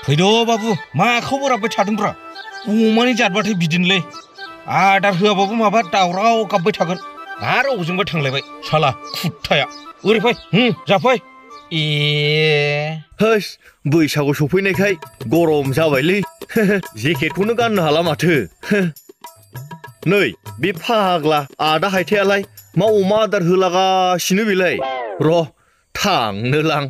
फैद' बाबु माखौ बोराबबाय थादोंब्रा अमानि जादबाथाय बिदिनोलै आदार होआबाबो माबा दावराव गाबबाय थागोन आरो अबेजोंबा थांलायबाय साला खुथाया ओरै फै जाफै ए होस बैसागु सफैनायखाय गरम जाबायलै जेकेटखौनो गाननो हाला माथो नै बे फाग्ला आदा हायथायालाय मा अमा आदार होलागासिनो बेलाय र' थांनोलां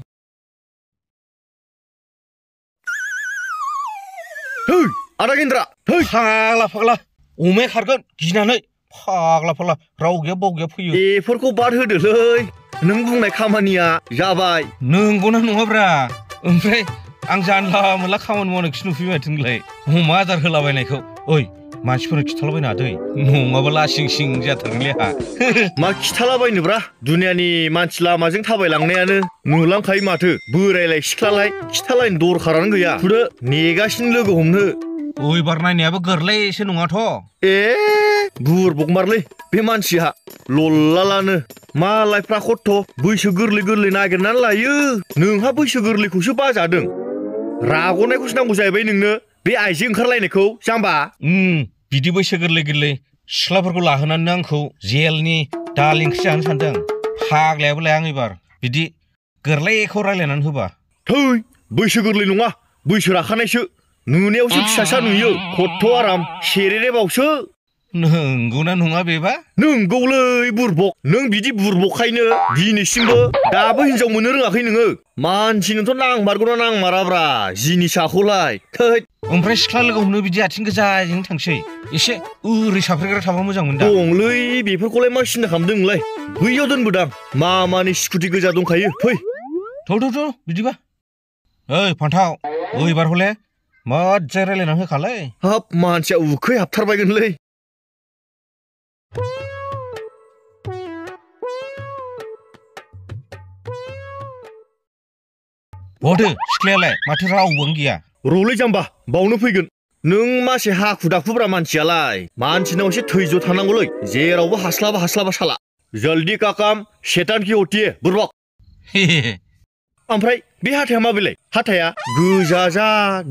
है आदा गेन्द्रा है फाग्ला फाग्ला अमाया खारगोन गिनानै फाग्ला फाग्ला राव गैया बाव गैया फैयो बेफोरखौ बाद होदोलै नों बुंनाय खामानिया जाबाय नंगौना नङाब्रा ओमफ्राय आं जानला मोनला खामानि मावनायखौसो नुफैबाय नोंलाय अमा आदार होलाबायनायखौ ओइ मानसिफोरनो खिथालाबायनो दै नङाबा लासिं सिं जाथारगोनलै आहा मा खिथालाबायनोब्रा दुनियानि मानसि लामाजों थाबायलांनायानो नुलांखायो माथो बोरायलाय सिख्लालाय खिथालायनो दरखारानो गैया थुदो नेगासिनो लोगो हमनो ओइबार नायनायाबो गोरलैसो नङाथ' ए बुरबकमारलै बे मानसिया लल्लालानो मालायफ्रा खथ' बैसो गोरलै गोरलै नागिरनानै लायो नोंहा बैसो गोरलैखौसो बाजादों राग'नायखौसो नांगौ जाहैबाय नोंनो बे आइजो ओंखारलायनायखौ जाम्बा बिदि बैसो गोरलै गोरलै सिख्लाफोरखौ लाहोनानै आंखौ जेलनि दाल ओंख्रि जानो सानदों फाग्लायाबो लाया आं एबार बिदि गोरलैखौ रायलायनानै होबा थै बैसो गोरलै नङा बैसो राखानायसो नुनायावसो फिसासा नुयो खथ' आराम सेरेरेबावसो नंगौना नङा बेबा नंगौलै बुरबक नों बिदि बुरबकखायनो दिनैसिमबो दाबो हिनजाव मोननो रोङाखै नोङो मानसिनोथ' नांमारगौना नांमाराब्रा जिनिसाखौलाय थै ओमफ्राय सिख्ला लोगो हमनो बिदि आथिं गोजाजों थांसै एसे ओरै साफ्रेग्रा थाबा मोजां मोनदा दंलै बेफोरखौलाय मा सिन्था खालामदों नोंलाय बैयाव दोनबोदां मामानि स्कुटि गोजा दंखायो फै थ' बिदिबा ओइ फान्थाव ओइबार हले मोजां रायलायनानै होखालै हाब मानसिया उखै हाबथारबायगोनलै बहाथो सिख्लायालाय माथो रावबोआनो गैया रलै जाम्बा बावनो फैगोन नों मासे हाखु दाखुब्रा मानसियालाय मानसिनाव एसे धैर्य थानांगौलै जेरावबो हास्लाबा साला जल्दी का काम शैतान की होती है बुरबक ओमफ्राय बे हाथाया माबेलाय हाथाया गोजा जा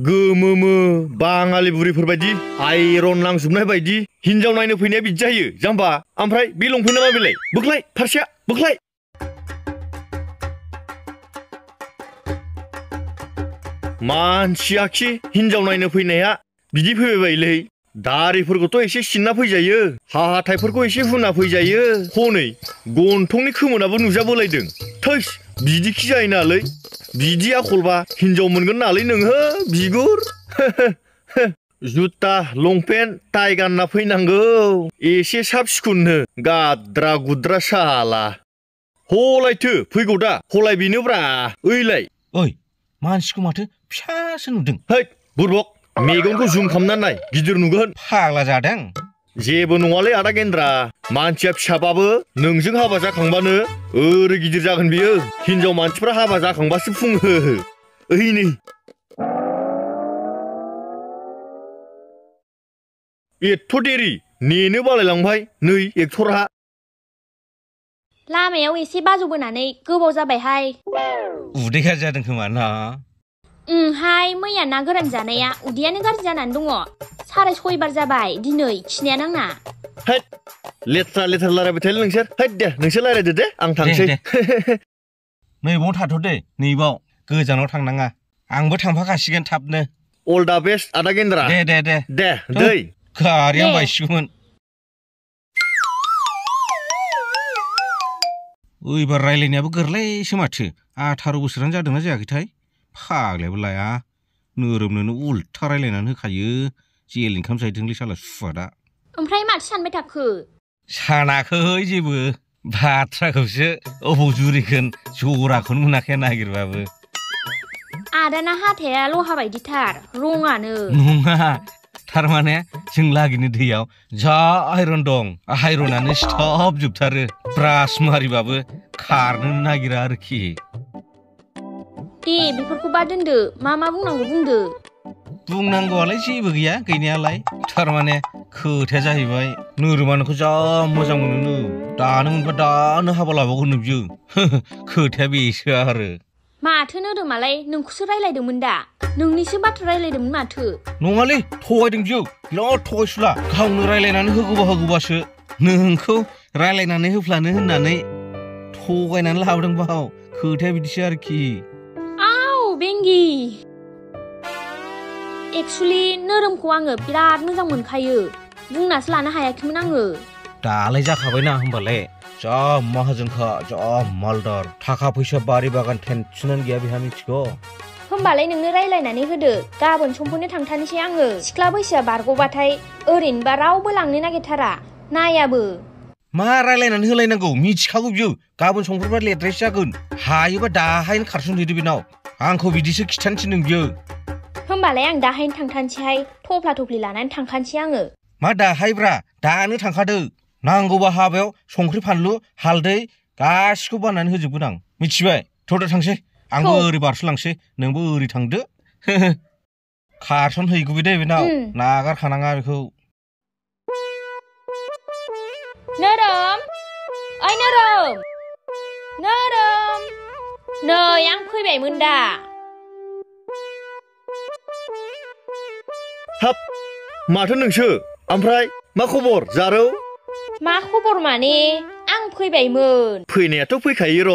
गोमोमो बाङालि बुरिफोरबायदि आइरन नांजोबनाय बायदि हिनजाव नायनो फैनाया बिदि जायो जाम्बा ओमफ्राय बे लंपेन्टआ माबेलाय बोख्लाय फारसेया बोख्लाय मानसियाखि हिनजाव नायनो फैनाया बिदि फैबायलै दारिफोरखौथ' एसे सिनना फैजायो हाथायफोरखौ एसे हुना फैजायो हनै गन्थंनि खोमोनाबो नुजाबोलायदों थैस बिदिखि जायो नालै बिदि आखलबा हिनजाव मोनगोन नालै नोङो बिगुर जुता लंपेन्ट टाइ गानना फैनांगौ एसे साब सिखुननो गाद्रा गुद्रा साला हलायथो फैगौ दा हलाय बेनोब्रा ओइलाय ओइ मानसिखौ माथो फिसासो नुदों है बुरबक मेगनखौ जुम खालामनानै नाय गिदिर नुगोन फाग्ला जादों जेबो नङालै आदा गेन्द्रा मानसिया फिसाबाबो नोंजों हाबा जाखांबानो ओरै गिदिर जागोन बियो हिनजाव मानसिफ्रा हाबा जाखांबासो फुङो ओइ नै एथ' देरि नेनो बालायलांबाय नै एक्टरहा लामायाव एसे बाजौबोनानै गोबाव जाबायहाय उदै गाज्रि जादों खोमा ना हाय मैया ना गोरान जानाया उदैयानो गाज्रि जानानै दङ 6:30 जाबाय दिनै खिनायानो आंना हैद लेथ्रा रायलायबाय थायो नोंसोर हैद दे नोंसोर रायलायदो दे आं थांसै नैबाव थाथ' दे नैबाव गोजानाव थांनाङा आंबो थांफाखासिगोन थाबनो अल दा बेस्ट आदा गेन्द्रा दे दै गारिया बायसिगौमोन ओइबार रायलायनायाबो गोरलैसो माथो 18 बोसोरानो जादोंना जायाखैथाय फाग्लायाबो लाया नोरोमनोनो उल्था रायलायनानै होखायो जेल ओंखाम जाहैदोंलै साला सुवादा ओमफ्राय माथो सानबाय थाखो सानाखै जेबो बाथ्राखौसो अबाव जुरिगोन जराखौनो मोनाखै नागिरबाबो आदाना हाथाया लहा बायदिथार रङानो नङा थारमाने जों लागिनो दैयाव जा आइरन दं आइरनानो सिथाब जोबथारो ब्रास मारिबाबो खारनो नागिरा आरोखि दे बेफोरखौ बाद दोनदो मा बुंनांगौ बुंदो बुंनांगौआलाय जेबो गैया गैनायालाय थारमाने खोथाया जाहैबाय नोरोमानोखौ जा मोजां मोनोनो दानो मोनबा दानो हाबा लाबावगोननो बियो खोथाया बेसो आरो माथो नोरोमालाय नोंखौसो रायलायदोंमोन दा नोंनिसो बाथ्रा रायलायदोंमोन माथो नङालै थगायदों बियो बिराद थगायसुला गावनो रायलायनानै होगौबासो नोंखौ रायलायनानै होफ्लानो होननानै थगायनानै लाबोदों बाव खोथाया बिदिसो आरोखि आव बेंगि एक्सुलि नोरोमखौ आङो बिराद मोजां मोनखायो बुंनासो लानो हायाखैमोन आङो दालाय जाखाबायना होमबालाय जा माहाजोनखा जा मालदार थाखा फैसा बारि बागान टेनसनानो गैया बेहा मिथिगौ होमबालाय नोंनो रायलायनानै होदो गाबोन समफोरनो थांथारनोसै आङो सिख्ला बैसोआ बारग'बाथाय ओरैनोबा रावबो लांनो नागिरथारा नायाबो मा रायलायनानै होलायनांगौ मिथिखागौ बियो गाबोन समफोरबा लेटद्रायसो जागोन हायोबा दाहायनो खारसनहैदो बेनाव आंखौ बिदिसो खिथानो थिनदों बियो होमबालाय आं दाहायनो थांखानोसैहाय थफ्ला थफ्लि लानानै थांखानोसै आङो मा दाहायब्रा दानो थांखादो नांगौबा हाबायाव संख्रि फानलु हालदै गासिखौ बानायनानै होजोबगोन आं मिथिबाय थ'दा थांसै आंबो ओरै बारस'लांसै नोंबो ओरै थांदो खारसन हैगौबे दे बेनाव नागारखानाङा बेखौ नोरोम ओइ नोरोम नोरोम नै आं फैबायमोन दा हाब माथो नोंसो ओमफ्राय मा खबर जारौ मा खबर माने आं फैबायमोन फैनायाथ' फैखायो र'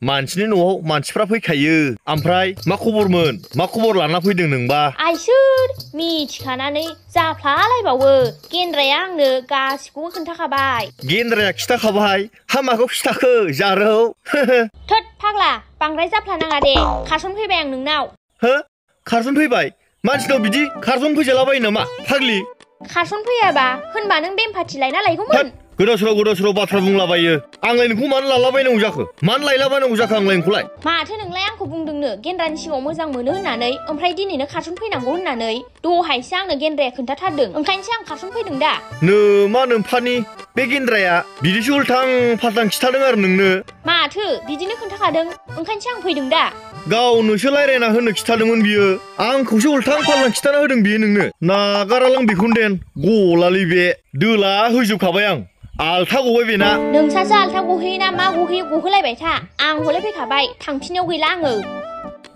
मानसिनि न'आव मानसिफ्रा फैखायो ओमफ्राय मा खबरमोन मा खबर लाना फैदों नोंबा आइसोर मिथिखानानै जाफ्लालायबावो गेन्द्राया आंनो गासिखौबो खोन्थाखाबाय गेन्द्राया खिथाखाबाय हामाखौ खिथाखो जारौ थोद फाग्ला बांद्राय जाफ्लानाङा दे खारसन फैबाय आं नोंनाव हो खारसन फैबाय मानसिनाव बिदि खारसन फैजालाबायो नामा फाग्लि खारसन फैयाबा होनबा नों बेमफाथि लायना लायगौमोन गोदाव सोराव बाथ्रा बुंलाबायो आंलाय नोंखौ मानो लालाबायनांगौ जाखो मानो लायलाबायनांगौ जाखो आंलाय नोंखौलाय माथो नोंलाय आंखौ बुंदोंनो गेन्द्रानि सिगाङाव मोजां मोनो होननानै ओमफ्राय दिनैनो खारसन फैनांगौ होननानै दहायसो आंनो गेन्द्राया खोन्थाथारदों ओंखायनोसो आं खारसन फैदों दा मा नोम्फानि बे गेन्द्राया बिदिसो उल्थां फाल्थां खिथादों आरो नोंनो माथो बिदिनो खोन्थाखादों ओंखायनोसो आं फैदों दा गावनोसो रायलायना होनो खिथादोंमोन बियो आंखौसो उल्थां फाल्थां खिथाना होदों बियो नोंनो नागारालां बेखौनो देन गलालै बे दोला होजोबखाबाय आं आलथा गबाय बेना नोंसासो आलथा गहैयो ना मा गहैयो गहोलायबाय था आं हले फैखाबाय थांफिननायाव गैला आङो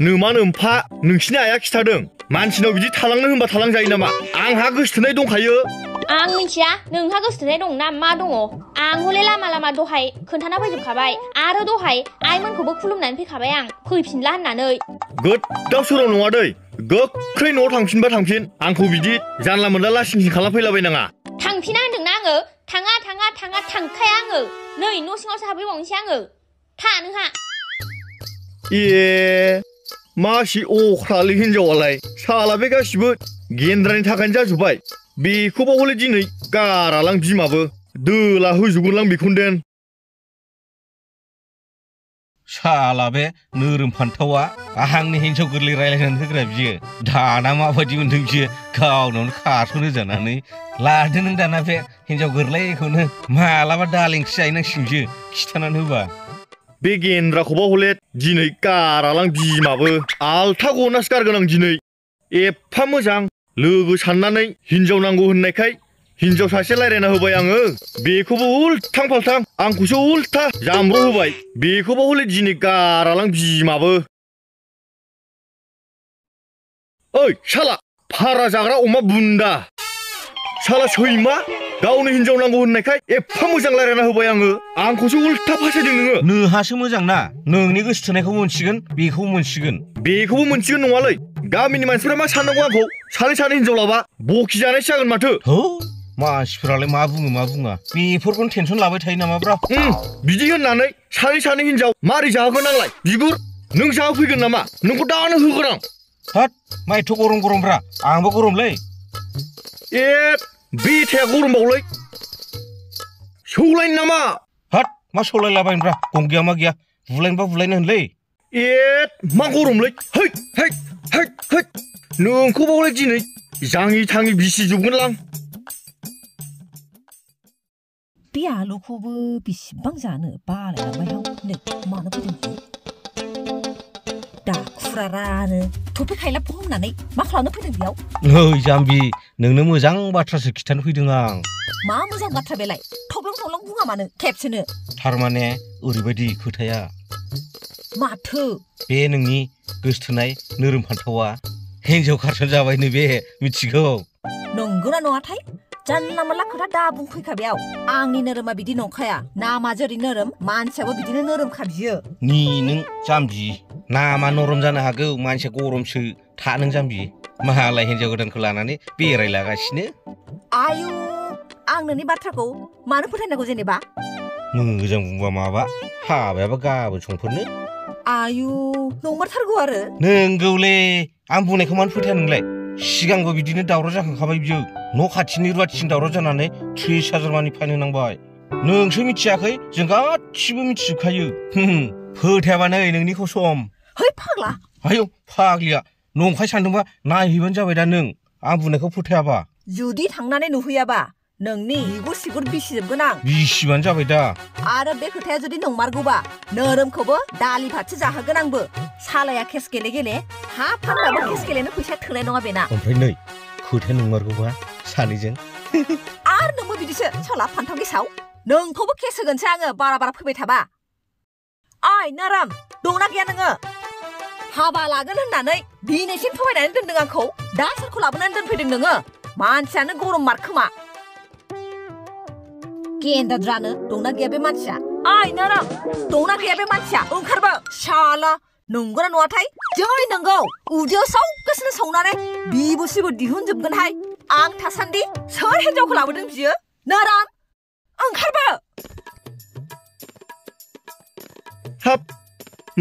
नोमा नोम्फा नोंसिनि आइया खिथादों मानसिनाव बिदि थालांनो होनबा थालांजायो नामा आंहा गोसोथोनाय दंखायो आं मिथिया नोंहा गोसोथोनाय दं ना मा दङ आं हले लामा लामा दहाय खोन्थाना फैजोबखाबाय आरो दहाय आइमोनखौबो खुलुमनानै फैखाबाय आं फैफिनला होननानै गोदाव सोराव नङा दै गोख्रै न'आव थांफिनबा थांफिन आंखौ बिदि जानला मोनला लासिं सिं खालामफैलाबायनाङा थांफिना होनदोंना आङो थांखाया आङो नै न' सिङावसो हाबहैबावनोसै आङो था नोंहा मासि अख्रालै हिनजावालाय साला बे गासिबो गेन्द्रानि थाखायनो जाजोब्बाय बेखौबा हले दिनै गारालां बिमाबो दोला होजोबगोनलां बेखौनो देन साला बे नोरोम फान्थावा आंनि हिनजाव गोरलै रायलायनानै होग्रा बियो दाना माबायदि मोनदों बियो गावनावनो खारसन होजानानै लादो नों दाना बे हिनजाव गोरलैखौनो मालाबा दालेंसो जाहैनांसिगोन बियो खिथानानै होबा बे गेन्द्राखौबा हले दिनै गारालां बिमाबो आलथा गनासो गारगोन आं दिनै एफा मोजां लोगो साननानै हिनजाव नांगौ होननायखाय हिनजाव सासे रायलायना होबाय आङो बेखौबो उल्थां फाल्थां आंखौसो उल्था जामब्र होबाय बेखौबा हले दिनै गारालां बिमाबो ओइ साला फारा जाग्रा अमा बुन्दा साला सैमा गावनो हिनजाव नांगौ होननायखाय एफा मोजां रायलायना होबाय आङो आंखौसो उल्था फासायदों नोङो नोहासो मोजां ना नोंनि गोसो थोनायखौबो मोनसिगोन बेखौबो मोनसिगोन नङालै गामिनि मानसिफ्रा मा साननांगौ आंखौ सानै हिनजाव लाबा बखि जानायसो जागोन माथो मानसिफोरालाय मा बुङा बेफोरखौनो टेनसन लाबाय थायो नामाब्रा बिदि होननानै सानै हिनजाव मारै जाहोगोन आंलाय बिगुर नों जाहोफैगोन नामा नोंखौ दानो होगोन आं हाट माइथ' गरमब्रा आंबो गरमलै बेथाया गरमबावलै सौलायनो नामा हाट मा सौलायलाबायनोब्रा गम गैया मा गैया बुलायनोबा बुलायनो होनलै मा गरमलै नोंखौबावलाय दिनै जाङि थाङि बिसिजोबगोनलां बे आलुखौबो बेसेबां जानो बालायलांबायहां नै मानो फैदों दाखुरारानो थफि खायलाबखौ हमनानै मा खालामनो फैदों बेयाव नै जाम्बि नोंनो मोजां बाथ्रासो खिथानो फैदों आं मा मोजां बाथ्रा बेलाय थब्लं थब्लं बुङा मानो खेबसेनो थारमाने ओरैबायदि खोथाया माथो बे नोंनि गोसोथोनाय नोरोम फान्थावा हिन्जाव खारसन जाबायनो बे मिथिगौ नंगौना नङाथाय जानला मोनला खोथा दा बुंफैखाबायाव आंनि नोरोमा बिदि नंखाया नामा जेरै नोरोम मानसियाबो बिदिनो नोरोमखा बियो नि नों जाम्बि नामा नरम जानो हागौ मानसिया गरमसो था नों जाम्बि मालाय हिन्जाव गोदानखौ लानानै बेरायलागासिनो आयु आं नोंनि बाथ्राखौ मानो फोथायनांगौ जेनेबा मोजां बुंबा माबा हाबायाबा गाबोन समफोरनो आयु नंमारथारगौ आरो नोंगौले आं बुंनायखौ मानो फोथाया नोंलाय सिगांबो बिदिनो दावराव जाखांखाबाय बियो न' खाथिनि रुवाथिजों दावराव जानानै 30,000 मानि फाइन होनांबाय नोंसो मिथियाखै जों गासिबो मिथिजोबखायो फोथायाबा नै नोंनि कसम है फाग्ला आयौ फाग्लिया नंखाय सानदोंबा नायहैबानो जाबाय दा नों आं बुंनायखौ फोथायाबा जुदि थांनानै नुहैयाबा नोंनि बिगुर सिगुर बिसिजोबगोन आं बिसिबानो जाबाय दा आरो बे खोथाया जुदि नंमारगौबा नोरोमखौबो दालि भातसो जाहोगोन आंबो सालाया केस गेले गेले हा फाननाबो केस गेलेनो फैसा थोनाय नङा बेना ओमफ्राय नै खोथाया नंमारगौबा सानैजों आरो नोंबो बिदिसो साला फान्थाव गेसाव नोंखौबो केस होगोनसो आङो बारा बारा फैबाय थाबा ओइ नोरोम दंना गैया नोङो हाबा लागोन होननानै दिनैसिम थगायनानै दोनदों आंखौ दा सोरखौ लाबोनानै दोनफैदों नोङो मानसियानो गरम मारखोमा गेन्दाद्रानो दंना गैया बे मानसिया ओइ नोरोम दंना गैया बे मानसिया ओंखारबो साला नंगौना नङाथाय जै नंगौ उदैयाव सावगासिनो संनानै बिबु सिबु दिहुनजोबगोनहाय आं थासान्दि सोर हिन्जावखौ लाबोदों बियो नोरोम ओंखारबो हाब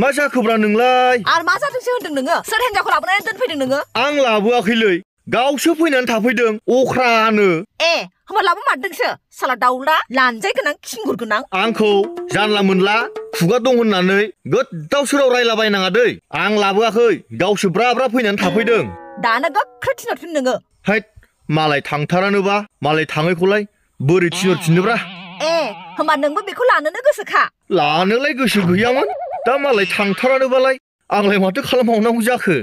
मा जाखोब्रा नोंलाय आरो मा जादोंसो होनदों नोङो सोर हिन्जावखौ लाबोनानै दोनफैदों नोङो आं लाबोआखैलै गावसो फैनानै थाफैदों अख्रानो ए होमबा लाबो मारदोंसो साला दाउला लानजाय गोनां खिंगुर गोनां आंखौ जानला मोनला खुगा दं होननानै गोदाव सोराव रायलाबायनाङा दै आं लाबोआखै गावसो ब्रा ब्रा फैनानै थाफैदों दानो गोख्रै थिनहरफिन नोङो हैद मालाय थांथारानोबा मालाय थाङैखौलाय बोरै थिनहरफिननोब्रा ए होमबा नोंबो बेखौ लानोनो गोसोखा लानोलाय गोसो गैयामोन दा मालाय थांथारानोबालाय आंलाय माथो खालामबावनांगौ जाखो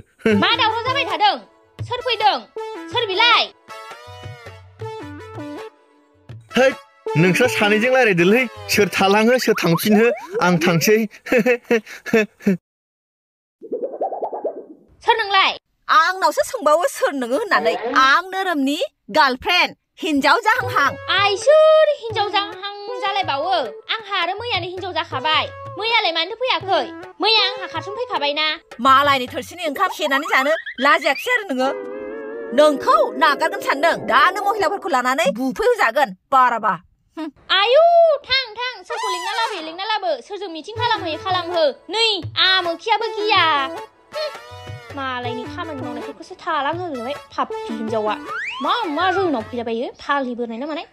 मा दावराव जाबाय थादों सोर फैदों सोर बिलाय हैद नोंस्रा सानैजों रायलायदोलै सोर थालाङो सोर थांफिनो आं थांसै सोर नोंलाय आंनावसो सोंबावो सोर नोङो होननानै आं नोरोमनि गार्लफ्रेन्ड हिन्जाव जाहांहां आइसोर हिन्जाव जाहां जालायबावो आंहा आरो मैयानो हिन्जाव जाखाबाय मैयालाय मानो फैयाखै मैया आंहा खारसन फैखाबायना मालायनि थोरसिनि ओंखाम सेनानै जानो लाजियाखिसै आरो नोङो नोंखौ नागारगोन सानदों दानो महिलाफोरखौ लानानै बुफै होजागोन बाराबा आयु थां थां सोरखौ लिंना लाबो सोरजों मिटिं खालामहो नै आमोखियाबो गिया मालायनि खामानि मावनायफोरखौसो थालां होबाय फाप्पि हिन्जावा मा जोंनाव फैलाबायो फाग्लि बोरनाय ना मानाय